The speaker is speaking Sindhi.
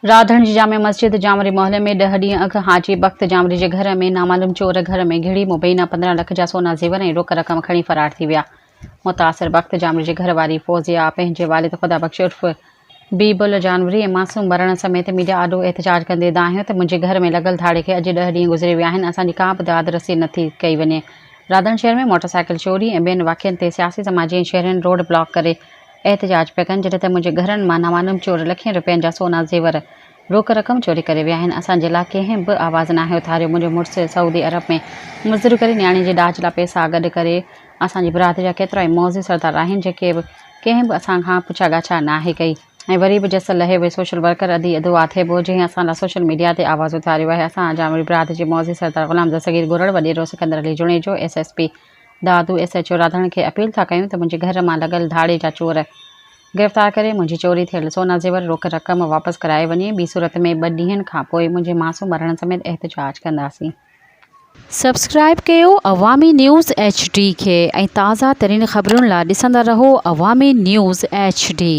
راڌڻ جي جامع مسجد جانوري محلي ۾ ڏهه ڏينهن اڳ حاجي بخت جانوري جي گهر ۾ نامعلوم چور گهر ۾ گهڙي مبينا 15 لک جا سونا زيور ۽ روڪ رقم کڻي فرار ٿي ويا. متاثر بخت جانوري جي گهر واري فوزيا پنهنجي والد خدا بخش عرف بيبل جانوري ۽ معصوم مرڻ سميت ميڊيا آڏو احتجاج ڪندي دانهيو ته منهنجي گهر ۾ لڳل ڌاڙي کي اڄ ڏهه ڏينهن گذري ويا آهن اسان جي ڪا به داد رسي نه ٿي ڪئي وڃي. راڌڻ شهر ۾ موٽر سائيڪل چوري ۽ ٻين واقعن تي سياسي سماجي ۽ شهرين روڊ بلاڪ ڪري احتجاج پيا ڪن جڏهن ته منهنجي گهرن مان نامعلوم چور لکين رپين جا سونا زيور روڪ رقم چوري ڪري ويا آهن اسان جي لا ڪنهن به آواز ناهي اٿاريو منهنجو مڙس سعودي عرب ۾ مزدوري ڪري نياڻي جي ڏاج لا پئسا گڏ ڪري اسان جي برادري جا ڪيترائي معزز سردار آهن جيڪي به ڪنهن به اسان کان پڇا ڳاڇا ناهي ڪئي ۽ وري به جس لهي وئي سوشل ورڪر ادي ادو آٿيبو جنهن اسان لا سوشل ميڊيا تي آواز اٿاريو آهي اسان جانوري برادري جي معزز سردار غلام دستگير گرڙ وڏيرو Sikandar Ali Junejo S S P Dadu S H O Radhan کي اپيل ٿا ڪيون ته منهنجي گهر مان لڳل ڌاڙي جا چور گرفتار ڪري منهنجي چوري ٿيل سونا زيور روڪ رقم واپس ڪرائي وڃي ٻي صورت ۾ ٻه ڏينهن کان پوء منهنجي معصوم مرڻ سميت احتجاج ڪنداسين. سبسڪرائيب ڪيو عوامي نيوز ايڇ ڊي کي ۽ تازه ترين خبرن لا ڏسندا رهو عوامي نيوز ايڇ ڊي.